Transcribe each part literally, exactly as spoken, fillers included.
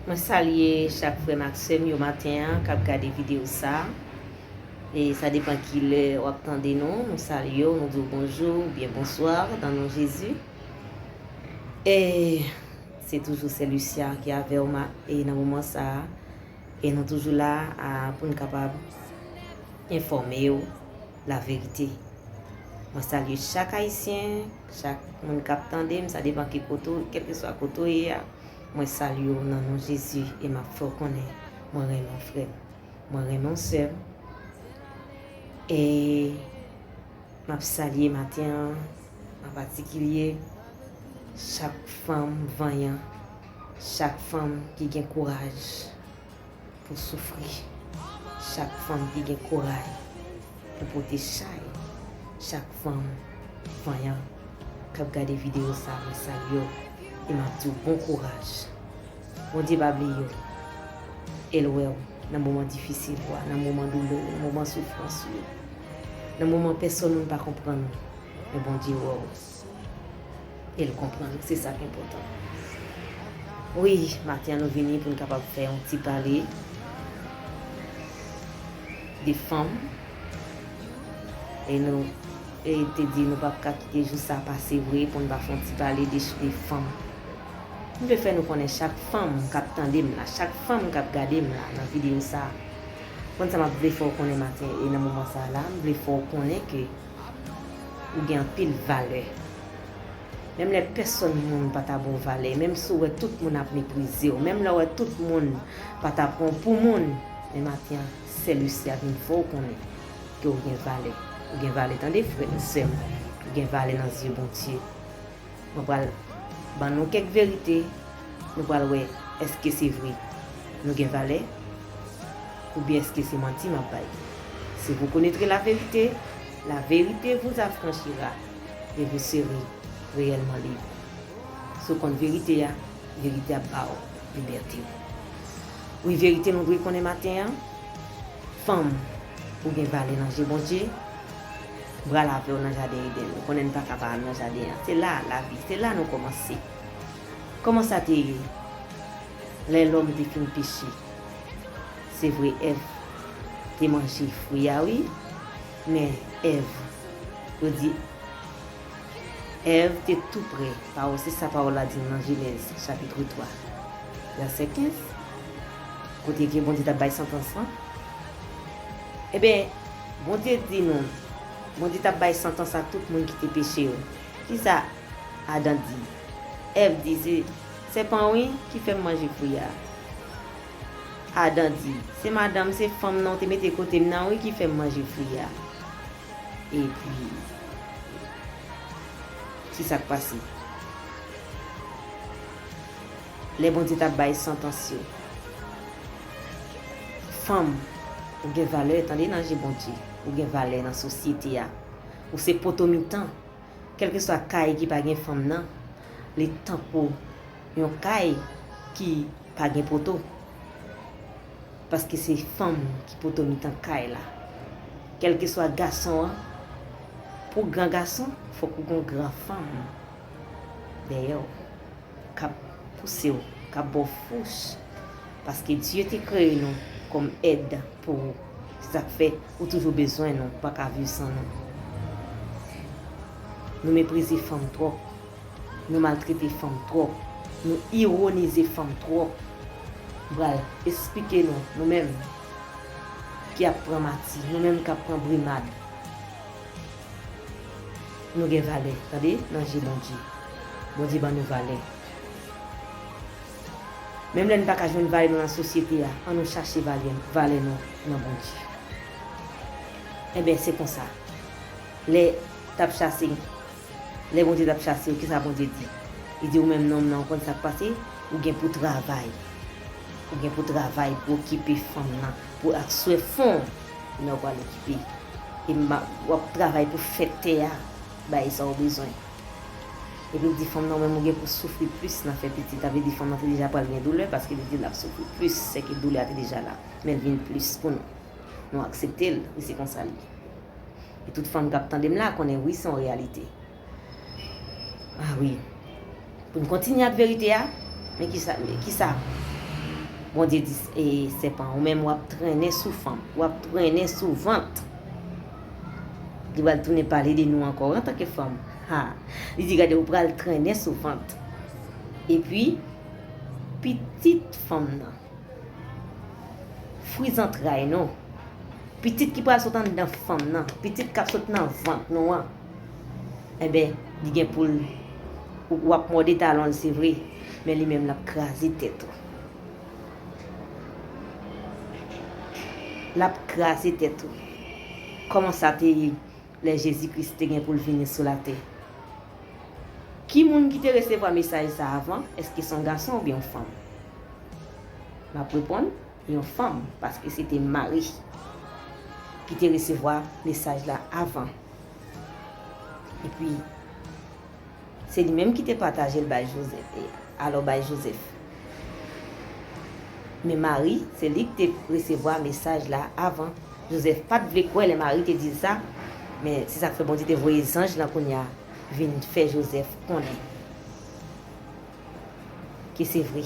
Mwen salye chak frè m ak sè m yo maten an k ap gade videyo sa a. E sa depann ki lè w ap tande nou, nou salye w, nou di w bonjou oubyen bonswa nan non Jezi. E se toujou sè Lucia ki avè w ma, e nan moman sa a. E nou toujou la a, pou n kapab enfòme w laverite. Mwen salye chak Ayisyen, chak moun k ap tande m, sa depann ki kote w, kèlkeswa kote w ye a. Mwen salye w nan non Jezi e m ap fè w konnen mwen renmen w, frè m. Mwen renmen w, sè m. E m ap salye maten an, an patikilye, chak fanm vanyan, chak fanm ki gen kouraj pou soufri, chak fanm ki gen kouraj pou pote chay, chak fanm vanyan k ap gade videyo sa a, mwen salye w e m ap di w bon kouraj. Bondye pa bliye w. E l wè w nan moman difisil ou a, nan moman doulè ou, nan moman soufrans ou yo, nan moman pèsonn moun pa konprann ou. Men Bondye wè w. E l konprann ou. Se sa k enpòtan. Wi, maten an nou vini pou n kapab fè yon ti pale de fanm. E nou e te di nou p ap ka kite jou sa pase vre pou n pa fè yon ti pale de, de fanm. M vle fè nou konnen chak fanm k ap tande m la, chak fanm k ap gade m la nan videyo sa a. Konn sa m ap vle fè w konnen maten e nan moman sa a la, m vle fè w konnen ke ou gen anpil valè. Menm lè pèsonn moun pa ta ba w valè, menm si w wè tout moun ap meprize w, menm lè w wè tout moun pa ta pran w pou moun, men maten an, sè Lucia vin fè w konnen ke w gen valè. Ou gen valè, tande, frè m, sè m. Ou gen valè nan zye Bondye. Mwen pral ban nou kèk verite. Nou pral wè, èske se vre nou gen valè? Oubyen èske se manti m ap bay? Si vous connaîtrez la vérité, la vérité vous affranchira, et vous serez réellement libre. Si w konn verite a, verite ap ba w libète w. Wi, verite nou dwe konnen maten an. Fanm, ou gen valè nan je Bondye. M pral avè w nan jaden Edenn. Ou konnen n pa ka pa al nan jaden an. Se la lavi, se la nou kòmanse. Kòman sa te ye? Lè lòm te fin peche, se vre, Èv te manje fwi a, wi, men Èv, yo di, Èv te tou prè. Pawòl, se sa pawòl la di n nan Jenèz, chapit twa, vèsè kenz, kote ke Bondye t ap bay santans lan. Ebyen, Bondye di nou, Bondye t ap bay santans a tout moun ki te peche yo. Kisa Adan di? Èv di, se sèpan wi ki fè m manje fwi a. Adan di, se madanm, se fanm nan w te mete kote m nan wi ki fè m manje fwi a. Epi, kisa k pase? Lè Bondye t ap bay santans yo, fanm, ou gen valè, tande, nan je Bondye. Ou gen valè nan sosyete a. Ou se poto mitan. Kèlkeswa kay ki pa gen fanm nan, li tankou yon kay ki pa gen poto. Paske se fanm ki poto mitan kay la. Kèlkeswa gason an, pou gran gason, fòk ou gen yon gran fanm dèyè w k ap pouse w, k ap ba w fòs. Paske Dye te kreye nou kòm èd pou ou. Se sa k fè ou toujou bezwen nou, ou pa ka viv san nou. Nou meprize fanm twòp. Nou maltrete fanm twòp. Nou iwonize fanm twòp. M pral esplike nou, nou menm ki ap pran mati, nou menm k ap pran brimad. Nou gen valè, tande, nan je Bondye. Bondye ban nou valè. Menm lè n pa ka jwenn valè nou nan sosyete a, ann nou chache valè, valè nou nan Bondye. Enben, se konsa. Lè t ap chase, lè Bondye t ap chase yo, kisa Bondye di? Li di, ou menm nonm nan, ou konn sa k pase? Ou gen pou travay. Ou gen pou travay pou okipe fanm nan, pou ak swè fon w, men w pral okipe. E w ap travay pou fè tè a bay sa w bezwen. Epi l di fanm nan, ou menm ou gen pou soufri plis nan fè pitit. Sa vle di fanm nan te deja pral gen doulè, paske li di l ap soufri plis, sèke doulè a te deja la. Men l vin plis pou nou. Nou aksepte l, wi, se konsa l ye. E tout fanm k ap tande m la konnen wi, se yon reyalite. Ah wi. Pou n kontinye ak verite a, men kisa, men kisa Bondye di, e, sèpan, ou menm w ap trennen sou fanm, w ap trennen sou vant. Li pral tounen pale de nou ankò antanke fanm. Ha! Li di, gade, ou pral trennen sou vant. Epi, pitit fanm nan, fwi zantray nou, pitit ki pral sot anndan fanm nan, pitit k ap sot nan vant nou an, enben, li gen pou l, w ap mòde talon l, se vre, men li menm l ap kraze tèt ou. L ap kraze tèt ou. Kòman sa te ye lè Jezi Kris te gen pou l vini sou latè? Ki moun ki te resevwa mesaj sa avan? Èske se yon gason oubyen yon fanm? M ap reponn, yon fanm, paske se te Mari ki te resevwa mesaj la avan. Epi, se li menm ki te pataje l bay Jozèf, e, alò bay Jozèf. Men Mari, se li ki te resevwa mesaj la avan. Jozèf pa t vle kwè lè Mari te di l sa, men se sa k fè Bondye te voye zanj lan kounye a vin fè Jozèf konnen ke se vre.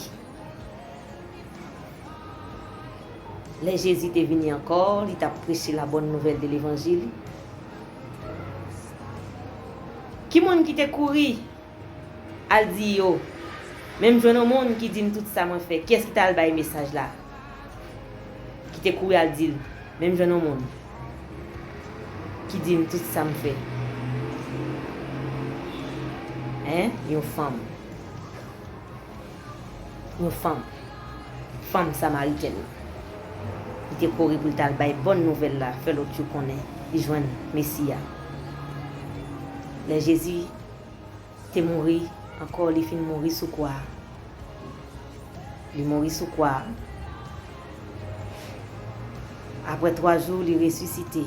Lè Jezi te vini ankò, li t ap preche la bòn nouvèl de levanjil. Ki moun ki te kouri al di yo, men m jwenn yon moun ki di m tout sa mwen fè? Kiyès ki t al bay mesaj la? Ki te kouri al di l, men m jwenn yon moun ki di m tout sa m fè. Hein? Yon fanm. Yon fanm. Fanm samaritèn nan. Li te kouri pou l t al bay bòn nouvèl la, fè lòt yo konnen li jwenn Mesi a. Lè Jezi te mouri, ankò li fin mouri sou kwa a. Li mouri sou kwa a. Apre twa jou, li resisite.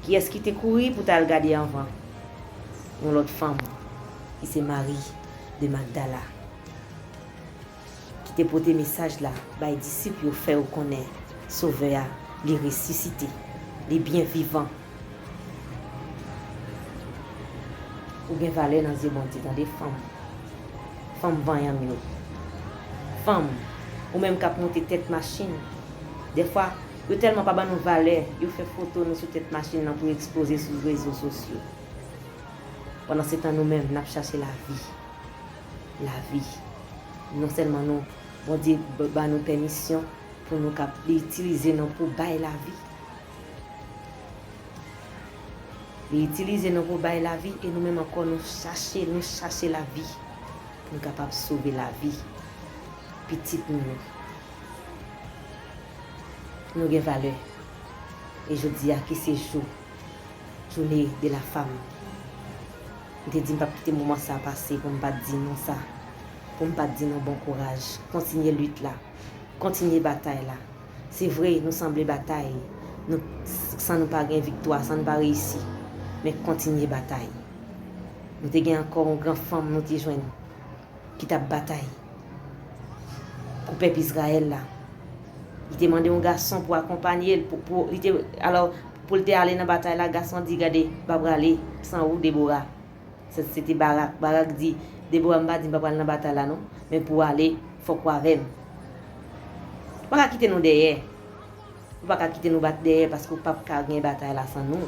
Kiyès ki te kouri pou t al gade anvan? Yon lòt fanm, ki se Mari de Magdala, ki te pote mesaj la bay disip yo, fè yo konnen Sovè a, li resisite, li byen vivan. Ou gen valè nan zye Bondye, tande, fanm. Fanm vanyan m yo. Fanm, ou menm k ap monte tèt machin. Dèfwa, yo tèlman pa ban nou valè, yo fè foto nou sou tèt machin nan pou yo ekspoze sou rezo sosyo. Pandansetan, nou menm, n ap chache lavi. Lavi. Non sèlman nou, Bondye b-, ba nou pèmisyon pou nou kap, li itilize nou pou bay lavi. Li itilize nou pou bay lavi, e nou menm ankò, nou chache, nou chache lavi pou nou kapab sove lavi pitit nou yo. Nou gen valè. E jodi a ki se jou, Journée de la Femme, m te di m p ap kite moman sa a pase pou m pa t di nou sa, pou m pa t di nou bon kouraj. Kontinye lit la. Kontinye batay la. Se vre, nou sanble batay. Nou, san nou pa gen viktwa, san nou pa reyisi. Men kontinye batay. Nou te gen ankò yon gran fanm nou te jwenn ki t ap batay pou pèp Izrayèl la. Li te mande yon gason pou akonpaye l, pou, pou, li te, alò, pou l te ale nan batay la, gason an di, gade, m pa prale san ou, Debora. Se, se te Barak. Barak di, Debora, m pa di m pa pral nan batay la non, men pou w ale, fòk ou avè m. Ou pa ka kite nou dèyè. Ou pa ka kite nou bat dèyè paske ou p ap ka gen batay la san nou.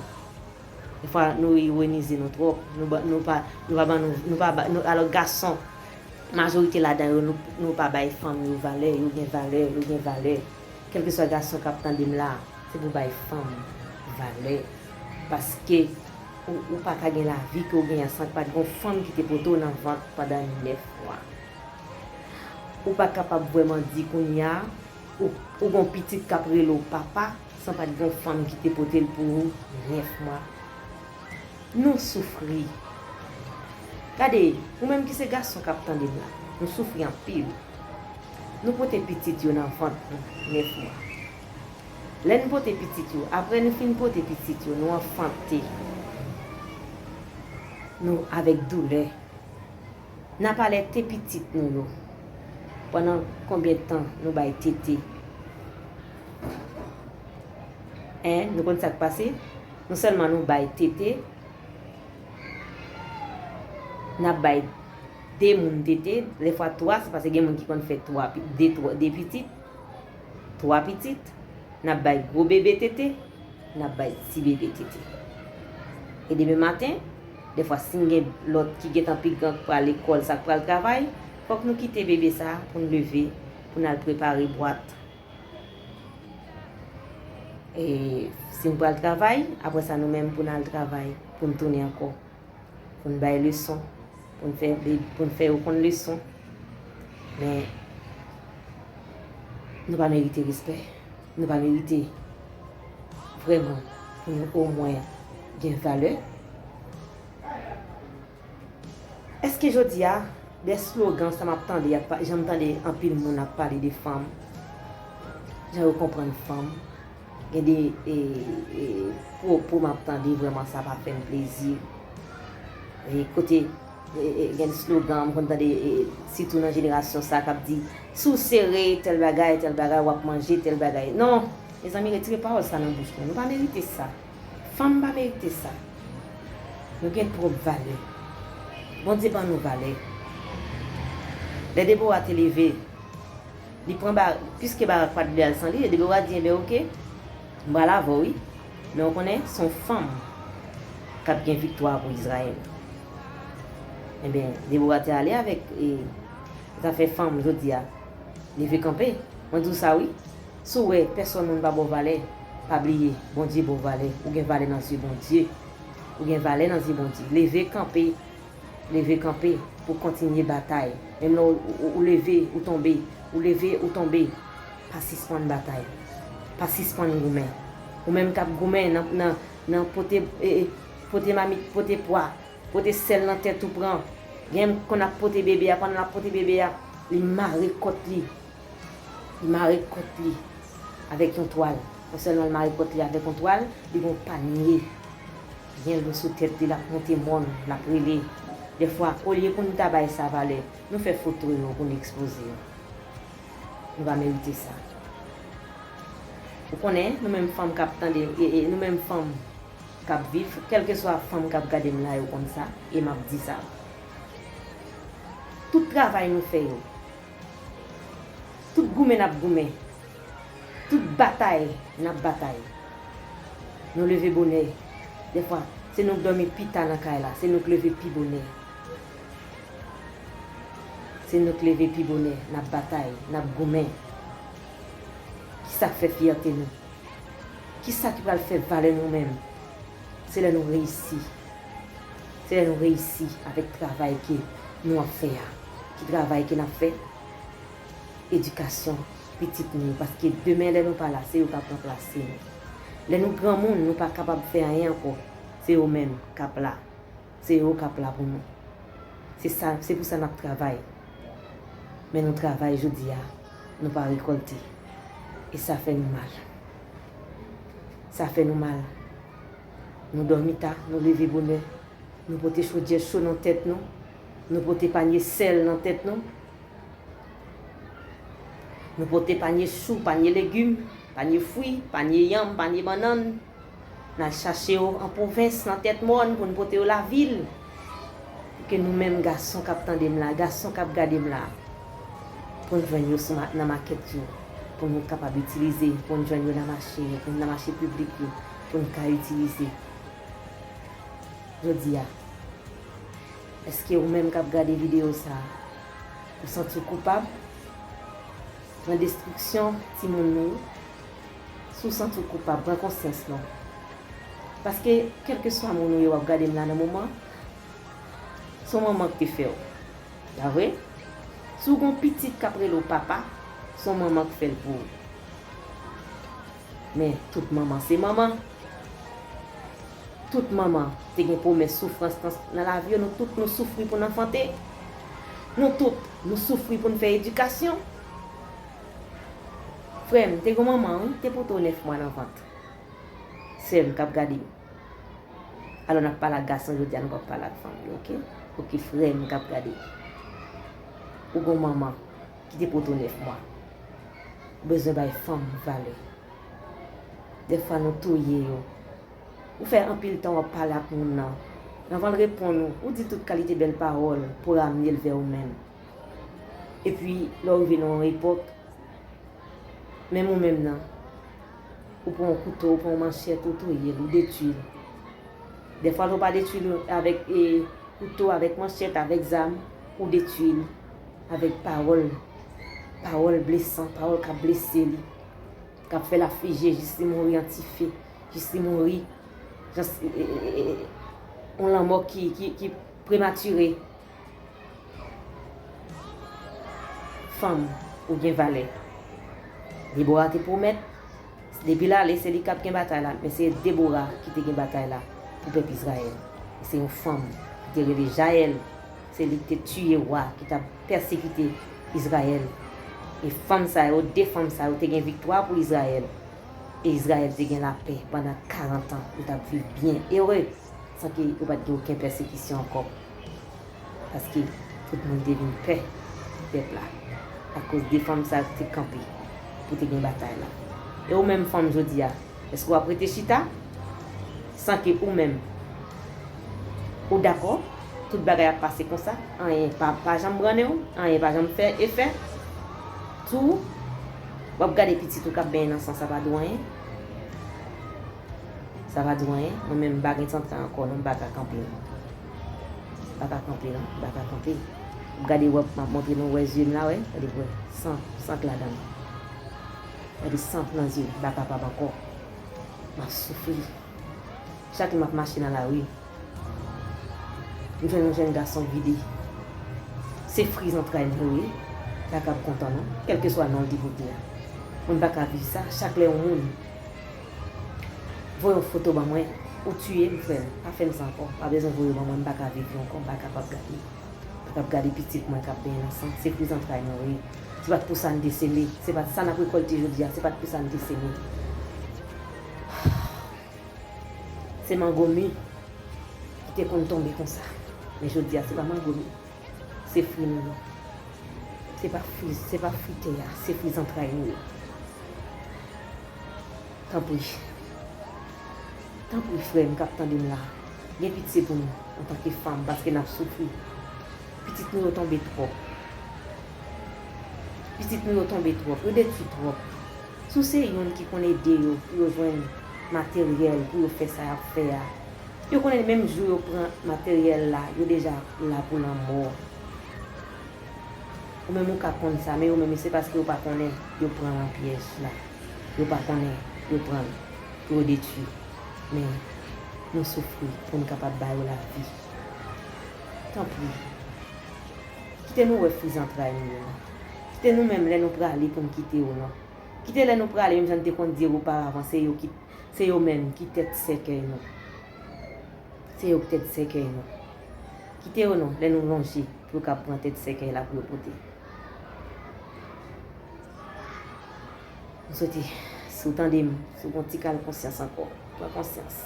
Defwa nou ironize nou twòp. Nou ba, nou pa, nou pa ban nou, nou pa ba, nou, alò gason, majorite ladan yo, nou, nou pa bay fanm yo valè, yo gen valè, yo gen valè. Kèlkeswa gason k ap tande m la, se pou bay fanm valè. Paske ou, ou pa ka gen lavi ke w genyen an san pa t gen yon fanm ki te pote w nan vant pandan nèf mwa. Ou pa kapab vrèman di kounye a, ou, ou gen yon pitit k ap rele w papa, san pa t gen yon fanm ki te pote l pou ou nèf mwa. Nou soufri. Gade, ou menm ki se gason k ap tande m la, nou soufri anpil. Nou pote pitit yo nan vant nou nèf mwa. Lè n pote pitit yo, apre nou fin pote pitit yo, nou anfante. Nou avèk doulè. N ap alète pitit nou yo. Pandan konbyen tan nou bay tete? Hein, nou konn sa k pase? Non sèlman nou bay tete, n ap bay de moun tete, defwa twa, se paske gen moun ki konn fè twa pi-, de, twa, de pitit. twa pitit, n ap bay gwo bebe tete, n ap bay ti bebe tete. E demen maten, dèfwa si n gen lòt ki gentan pi gran k pral lekòl, sa k pral travay, fòk nou kite bebe sa a pou n leve, pou n al prepare bwat. E si n pral travay, apre sa nou menm pou n al travay, pou n tounen ankò, pou n bay leson, pou n fè, pou n fè yo konn leson. Men, nou pa merite respè. Nou pa merite vrèman pou nou omwen gen valè. Èske jodi a, de slogan sa m ap tande, y ap pa- jan m tande anpil moun ap pale de fanm, jan yo konprann fanm, gen de e, e, pwopo m ap tande, vrèman sa pa fè m plezi. E, kote e, e, gen slogan, m konn tande, e, sitou nan jenerasyon sa k ap di, si w sere, tèl bagay, tèl bagay, w ap manje tèl bagay. Non, mezanmi, retire pawòl sa nan bouch nou. Nou pa merite sa. Fanm pa merite sa. Nou gen pwòp valè. Bondye ban nou valè. Lè Debora te leve, li pran ba, piske Barak pa t vle al san li, Debora di, enben, oke, m pral avè w, wi. Men w konnen, se yon fanm k ap gen viktwa pou Izrayèl. Enben, Debora te ale avèk, e, zafè fanm jodi a. Leve kanpe. Mwen di w sa, wi. Si w wè pèsòn moun pa ba w valè, pa bliye, Bondye ba w valè. Ou gen valè nan zye Bondye. Ou gen valè nan zye Bondye. Leve kanpe. Leve kanpe pou kontinye batay. Menm lè w, ou, ou leve, ou tonbe. Ou leve, ou tonbe. Pa sispann batay. Pa sispann goumen. Ou menm k ap goumen nan, nan, nan pote, e, e, pote mamit, pote pwa, pote sèl nan tèt ou pran. Gen moun konn ap pote bebe a, pandan l ap pote bebe a, li mare kòt li. Li mare kòt li avèk yon twal. Non sèlman l mare kòt li avèk yon twal, li gen yon panye. Gen lou sou tèt li, l ap monte mòn, l ap rele. Dèfwa, olye pou n ta bay sa valè, nou fè foto yo pou n ekspoze yo. Nou pa merite sa. Ou konnen, nou menm fanm k ap tande, e, e, nou menm fanm k ap viv, kèlkeswa fanm k ap gade m la, yo konn sa, e m ap di sa. Tout travay nou fè yo, tout goumen n ap goumen, tout batay n ap batay, nou leve bonè. Dèfwa, se nou k dòmi pi ta nan kay la, se nou k leve pi bonè. Se nou k leve pi bonè, n ap batay, n ap goumen. Kisa k fè fyète nou? Kisa ki pral fè valè nou menm? Se lè nou reyisi. Se lè nou reyisi avèk travay ke nou ap fè a. Ki travay ke n ap fè? Edikasyon pitit nou yo, paske demen lè nou pa la, se yo k ap ranplase nou. Lè nou granmoun, nou pa kapab fè anyen ankò, se yo menm k ap la. Se yo k ap la pou nou. Se sa, se pou sa n ap travay. Men nou travay jodi a, nou pa rekòlte. E sa fè nou mal. Sa fè nou mal. Nou dòmi ta, nou leve bonè. Nou pote chodyè cho nan tèt nou. Nou pote panye sèl nan tèt nou. Nou pote panye chou, panye legim, panye fwi, panye yanm, panye bannann. N al chache yo an pwovens, nan tèt mòn, pou n pote yo lavil. Pou ke nou menm, gason k ap tande m la, gason k ap gade m la, pou n jwenn yo sou ma-, nan makèt yo, pou nou kapab itilize, pou n jwenn yo nan mache yo, pou n nan mache piblik yo, pou n ka itilize. Jodi a, èske ou menm k ap gade videyo sa a, ou santi w koupab nan destriksyon timoun nou yo? Si w santi w koupab, pran konsyans non. Paske, kèlkeswa moun ou ye w ap gade m la nan moman, se yon manman k te fè w. Pa vre? Si w gen yon pitit k ap rele w papa, se yon manman k fè l pou ou. Men, tout manman se manman. Tout manman te gen pwomès soufrans nan, nan lavi yo. Nou tout nou soufri pou n anfante. Nou tout nou soufri pou n fè edikasyon. Frè m, te gen manman, wi, te pote w nèf mwa nan vant. Sè m k ap gade m. Alò, n ap pale ak gason jodi a, nou p ap pale ak fanm yo, oke? Oke, frè m k ap gade m. Ou gen manman ki te pote w nèf mwa. Ou bezwen bay fanm valè. Dèfwa nou touye yo. Ou fè anpil tan w ap pale ak moun nan. Anvan l reponn ou, ou di tout kalite bèl pawòl pou ramne l vè ou menm. Epi, lè w rive nan yon epòk, Menm ou menm nan, ou pran yon kouto, ou pran yon manchèt, ou touye l, ou detwi l. Dèfwa, lè w pa detwi l avèk, e, kouto, avèk manchèt, avèk zam, ou detwi l avèk pawòl, pawòl blesan, pawòl k ap blese li, k ap fè l aflije jis li mouri an ti fe, jis li mouri, jis, e, e, e, e, yon lanmò ki, ki, ki prematire. Fanm, ou gen valè. Debora te pwomèt, depi l ale, se li k ap gen batay la, men se Debora ki te gen batay la pou pèp Izrayèl. E se yon fanm ki te rele Jayèl, se li ki te tiye wa ki t ap pèsekite Izrayèl. E fanm sa yo, de fanm sa yo te gen viktwa pou Izrayèl. E Izrayèl te gen lapè pandan karant an, yo t ap viv byen ere, san ke yo pa t gen okenn pèsekisyon ankò. Paske tout moun te vin pè pèp la, akoz de fanm sa yo ki te kanpe pou te gen batay la. E ou menm fanm jodi a, èske w ap rete chita san ke ou menm ou dakò tout bagay ap pase konsa, anyen pa, pa janm brannen w, anyen pa janm fè efè sou ou, w ap gade pitit ou k ap benyen nan san, sa pa di w anyen? Sa pa di w anyen? Mwen menm, m pa gen tanta ankò non, m pa ka kanpe non. M pa ka kanpe non, m pa ka kanpe. W ap gade, w ap, m ap montre nou, wè zye m la, wè, gade, wè, san, san k ladan l. Gade san k nan zye m, m pa kapab ankò. M ap soufri. Chak lè m ap mache nan lari, m jwenn yon jèn gason vide. Se fri zantray mwen yo ye. Pa kab kontan non, kèlkeswa non l te pote a. Mwen m pa ka viv sa, chak lè yon moun voye yon foto ban mwen, ou tiye m, frè m, pa fè m sa ankò. Pa bezwen voye ban mwen, m pa ka viv yo ankò, m pa kapab gade. M pa kab gade pitit mwen k ap benyen nan san, se fri zantray mwen yo ye. Se pa t pou sa n te seme, se pa t sa n ap rekòlte jodi a, se pa t pou sa n te seme. Se mango mi ki te konn tonbe konsa. Men jodi a, se pa mango mi. Se fri nou yo. Se pa fri, se pa fri tè a, se fri zantray nou yo. Tanpri. Tanpri, frè m k ap tande m la, gen pitye pou nou antanke fanm, paske n ap soufri. Pitit nou yo tonbe twòp. Pitit nou yo tonbe twòp, yo detwi twòp. Si w se youn ki konn ede yo pou yo jwenn materyèl pou yo fè sa y ap fè a, yo konnen menm jou yo pran materyèl la, yo deja la pou lanmò. Ou menm ou ka konn sa, men yo menm se paske yo pa konnen yo pran nan pyèj la. Yo pa konnen yo pran l pou yo detwi. Men nou soufri pou n kapab ba yo lavi. Tanpri, kite nou wè fri zantray nou yo non. Kite nou menm lè nou prale pou n kite yo non. Kite lè nou prale, menm jan n te konn di yo oparavan, se yo ki, se yo menm ki tèt sèkèy nou. Se yo ki tèt sèkèy nou. Kite yo non, lè nou lonje pou yo kab pran tèt sèkèy la pou yo pote. M swete, si w tande m, si w gon ti kal konsyans ankò, pran konsyans.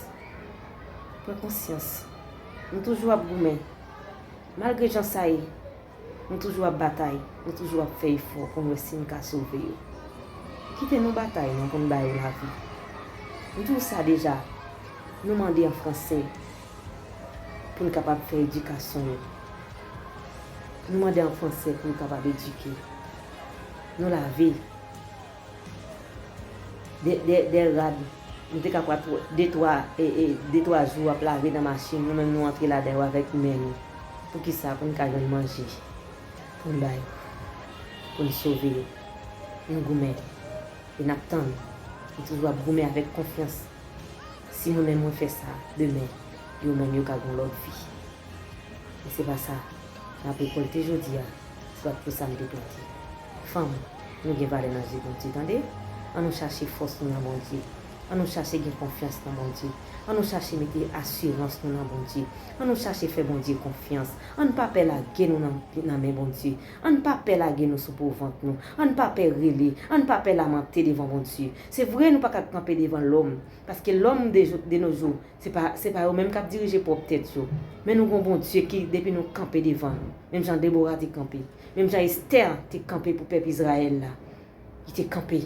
Pran konsyans. Nou toujou ap goumen. Malgre jan sa ye, nou toujou ap batay, nou toujou ap fè efò pou n wè si n ka sove yo. Kite nou batay non pou n ba yo lavi. M di w sa deja, nou mande an fransè pou n kapab fè edikasyon yo. Nou mande an fransè pou n kapab edike. Nou lave de, de, de rad. Nou te ka pran twa, de twa, e, e, de twa jou ap lave nan machin, nou menm nou antre ladan yo avèk men nou. Poukisa? Pou n ka jwenn manje pou n ba yo, pou n sove yo. Nou goumen e n ap tann. Nou toujou ap goumen avèk konfyans. Si mwen menm mwen fè sa, demen, yo menm yo ka gen yon lòt vi. Men se pa sa n ap rekòlte jodi a, se pa pou sa n te plante. Fanm, nou gen valè nan je Bondye, tande. An nou chache fòs nou nan Bondye. An nou chache gen konfyans nan Bondye. An nou chache mete asirans nou nan Bondye. An nou chache fè Bondye konfyans. An n pa pè lage nou nan, nan men Bondye. An n pa pè lage nou sou po vant nou. An n pa pè rele. An n pa pè lamante devan Bondye. Se vre nou pa ka kanpe devan lòm, paske lòm de, de nos jours, se pa, se pa yo menm k ap dirije pwòp tèt yo. Men nou gon Bondye ki, depi nou kanpe devan l, menm jan Debora te kanpe, menm jan Estè te kanpe pou pèp Izrayèl la, li te kanpe,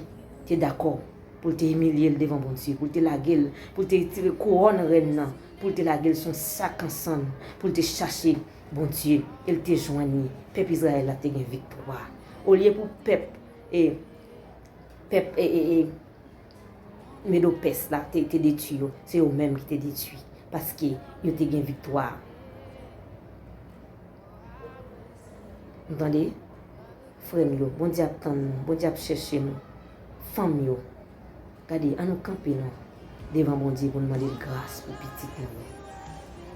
te dakò pou l te imilye l devan Bondye, pou l te lage l, pou l te retire kouwòn rèn nan, pou l te lage l sou yon sak an sann, pou l te chache Bondye, e l te jwenn li. Pèp Izrayèl la te gen viktwa. Olye pou pèp, e, pèp e, e, e, Medopès la te, te detwi yo, se yo menm ki te detwi, paske yo te gen viktwa. Nou tande? Frè m yo, Bondye ap tann nou, Bondye ap chèche nou. Fanm yo, gade, ann nou kanpe non devan Bondye pou n mande l gras pou pitit nou yo.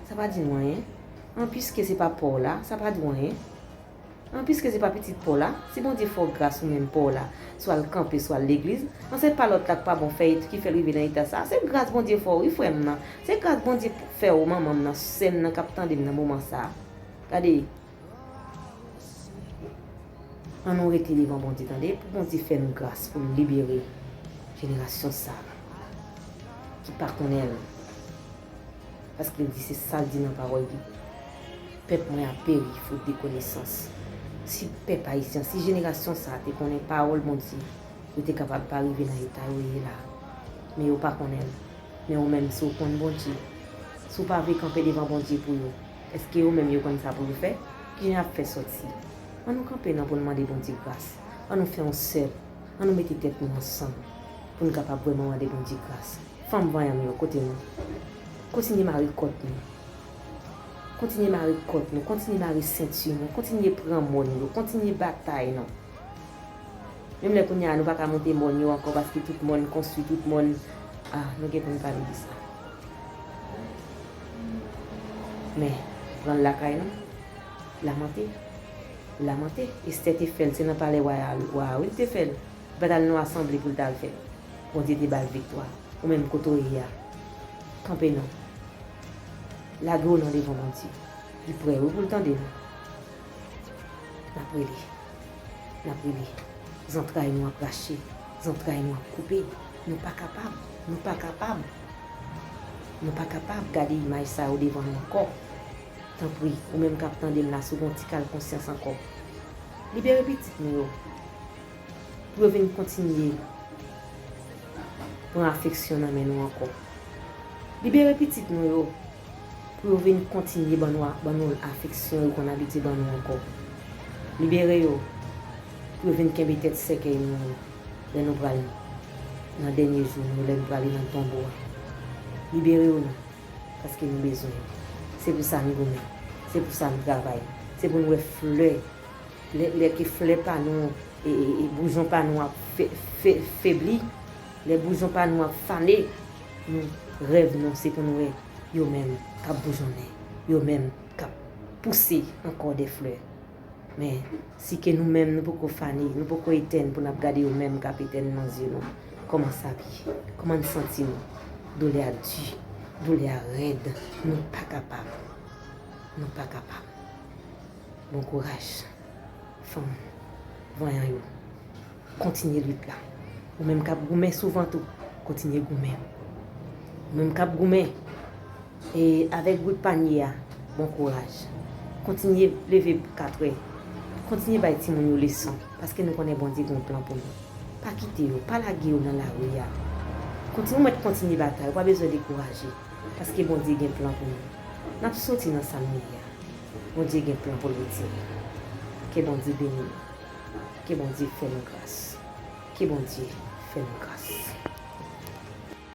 Sa pa di nou anyen? An piske se pa pa w la, sa pa di w anyen? An piske se pa pitit pa w la, si Bondye fè w gras ou menm pa w la, swa l kanpe, swa l legliz, an se pa lòt la k pa bon fè ki fè l rive nan eta sa. Se gras Bondye fè w wi frè m nan. Se gras Bondye fè w manman m nan, sè m nan k ap tande m nan moman sa. Gade, ann nou rete devan Bondye tande, pou Bondye fè nou gras pou l libere jenerasyon sa ki pa konnen l. Paske l di se sa l di nan pawòl li. Pèp mwen ap peri fot de konesans. Si pèp ayisyen, si jenerasyon sa a te konnen pawòl Bondye, yo te kapab pa rive nan eta yo ye la. Men yo pa konnen l. Men ou menm, si w konn Bondye, si w pa vle kanpe devan Bondye pou yo, èske yo menm yo konn sa pou yo fè? Kijan y ap fè sòti? Ann nou kanpe non pou n mande Bondye gras. Ann nou fè yon sèl. Ann nou mete tèt nou ansanm pou n kapab vrèman mande Bondye gras. Fanm vanyan m yo, kote nou? Kontinye mare kòt nou. Kontinye mare kòt nou, kontinye mare senti nou, kontinye pran mòn yo, kontinye batay nou. Menm lè kounye a nou pa ka monte mòn yo ankò paske tout mòn konstwi, tout mòn, ah, nou gen pou n pale de sa. Men, pran l lakay nou, lamante, lamante. Estè te fè l, se nan palè wa a, wa a wi l te fè l. Li pa t al nan asanble pou l t al fè l. Bondye te ba l viktwa. Ou menm kote w ye a, kanpe non. Lage w non devan Bondye. Li prè wi pou l tande nou. N ap rele. N ap rele. Zantray nou ap rache. Zantray nou ap koupe. Nou pa kapab. Nou pa kapab. Nou pa kapab gade imaj sa yo devan nou ankò. Tanpri, ou menm k ap tande m la, si w gen yon ti kal konsyans ankò, libere pitit nou yo. Pou yo vin kontinye pran afeksyon nan men nou ankò. Libere pitit nou yo pou yo vin kontinye ban nou, ban nou afeksyon yo konn abitye ban nou ankò. Libere yo pou yo vin kenbe tèt sèkèy nou lè nou pral nan dènye jou nou, lè nou prale nan tonbo a. Libere yo non, paske nou bezwen yo. Se pou sa n goumen, se pou sa n travay, se pou n wè flè. Lè, lè ke flè pa nou, e, e, e boujon pa nou ap fe, fe, febli, lè boujon pa nou ap fane, nou, rèv nou se pou n wè yo menm k ap boujonnen, yo menm k ap pouse ankò de flè. Men, si ke nou menm nou poko fane, nou poko etèn pou n ap gade yo menm k ap etèn nan zye nou, kòman sa ap ye? Kòman n santi nou? Doulè a di, doulè a rèd, nou pa kapab. Nou pa kapab. Bon kouraj. Fanm vanyan yo, kontinye lit la. Ou menm k ap goumen souvan tou, kontinye goumen. Ou menm k ap goumen, e, avèk bout panye a, bon kouraj. Kontinye leve katrè. Kontinye bay timoun yo leson, paske nou konnen Bondye gen yon plan pou nou. Pa kite yo, pa lage yo nan lari a. Kontinye, ou mèt kontinye batay, ou pa bezwen dekouraje, paske Bondye gen plan pou nou. N ap soti nan sa nou ye a. Bondye gen plan pou l retire. Ke Bondye beni nou. Ke Bondye fè nou gras. Ke Bondye fè nou gras.